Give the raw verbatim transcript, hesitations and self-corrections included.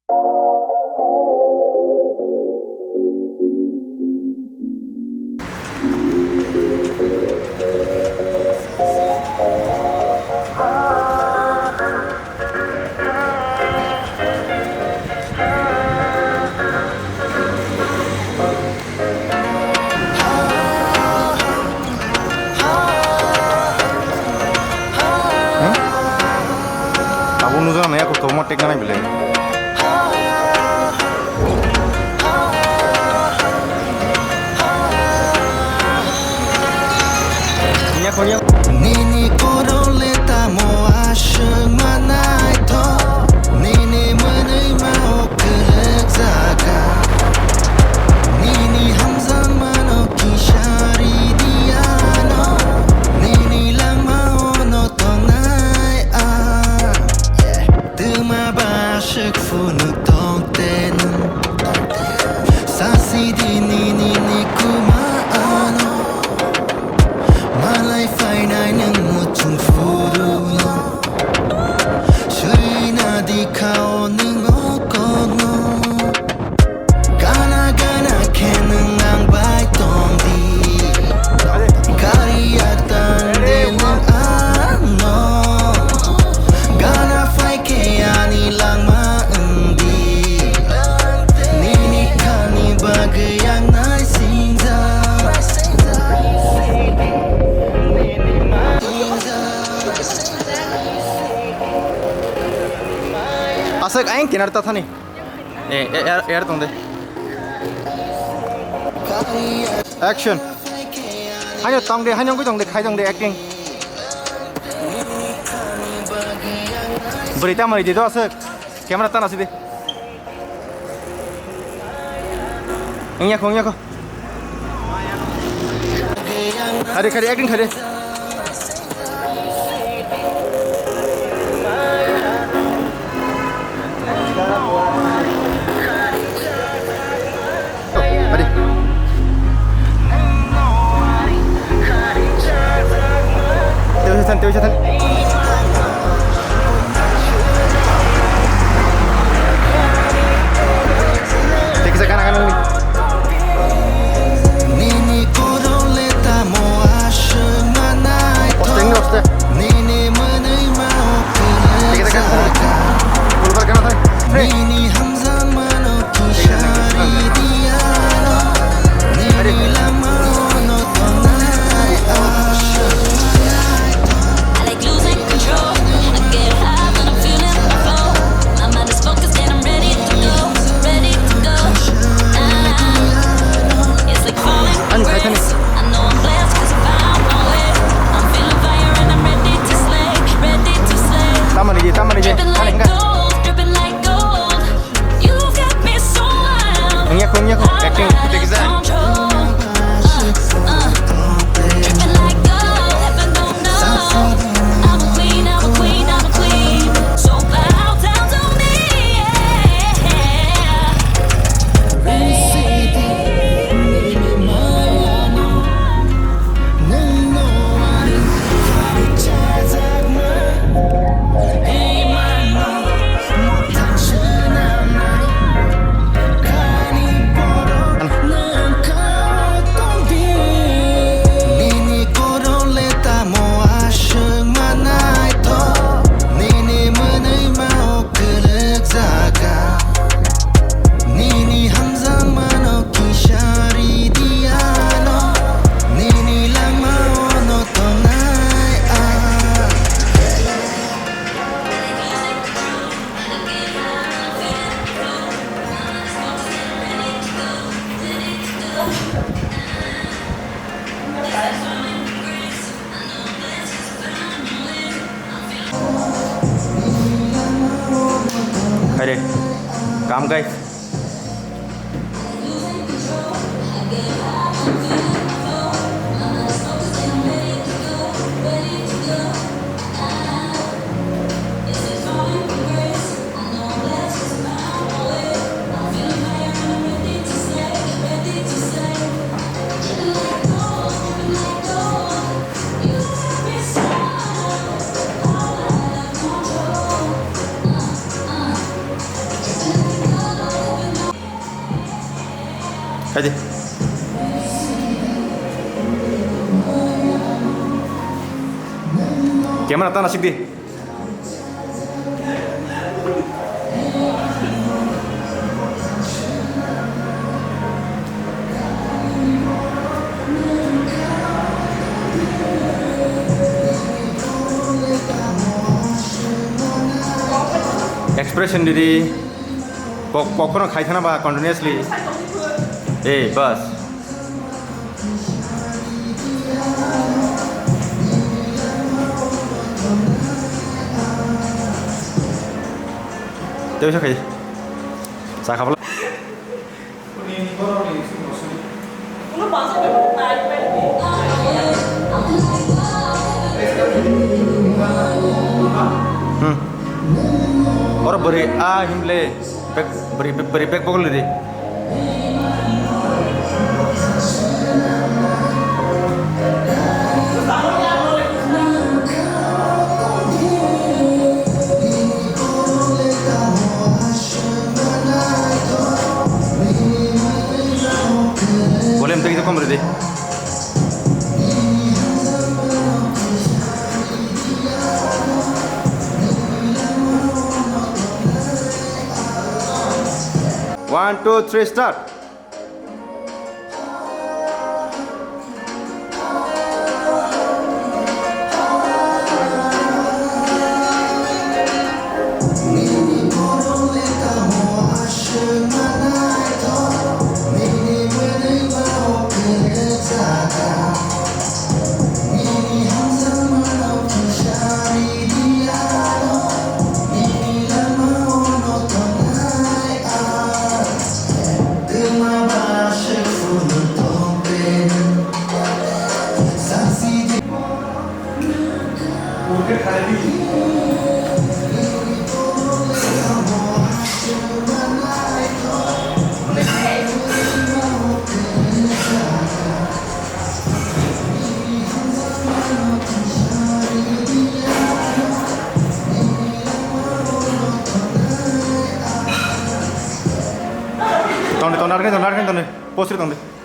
Abo nujak nai, ako tongma tekna nai belai. Nini korole tamo aswk ma naithok, nini mwnwima o kwrwk jaga. Nini hamjakmano kisa ri di ano, nini langmao no tongnai ang. Twma ba aswk phunuk tong te nwng, sasi di nini ni kuma ano. Malai phainai nwng muchung phuru no, swina di kha o nwng o kok no. Gana gana khe nwng ang bai tong di, kari ya tang de nwng ano. Gana phai khe ani langma wng di, nini khani bagwi ang naisingjak. Aswk ayang kinar ta thani. Eh, eh, er, er tong de. Action. Haino tong de, haino wngwi tong de, khai tong de acting. Bwrwi tamo di do aswk. Camera tan asi de. Wngya kho, wngya kho. Khade, khade, acting khade. Khade. Tewi sa than, tewi sa than. Tekisa gana gana ni. Nini korole tamo aswk ma naithok. Oste, oste. Nini mwnwima o kwrwk jaga. Tekisa gana. Bulbar gana thai. Nini hamjakmano kisa ri di ano. Nini langmao no tongnai ang. I like losing control. I get high when I'm feeling low. My mind is focused and I'm ready to go, ready to go. Ah, it's like falling from grace. I know I'm blessed 'cause I found my way. I'm feeling fire and I'm ready to slay, ready to slay. Tamani di, tamani di. Dripping like gold, dripping like gold. You've got me so wild. Wngya kho, wngya kho. Acting. Out of control. Uh, uh. Dripping like gold, heaven don't know. I'm a queen, I'm a queen, I'm a queen. So bow down to me, yeah. Nini korole tamo aswk ma naithok, nini mwnwima o kwrwk jaga. Nini hamjakmano kisa ri di ano, nini langmao no tongnai ang. Haire, kam kai. Adi. Camera ta nasik di. Expression didi. Kok, kok phano khai thana ba continuously. Eh, bas. Tei sa khai. Sa khabla. Hmm. Oro bwrwi a himle bek bwrwi bwrwi bek bokol di. Volume tei kisa kom rwdi. One, two, three, start. Tongdi, tongdi, narkhe tongdi, narkhe tongdi. Posri tongdi.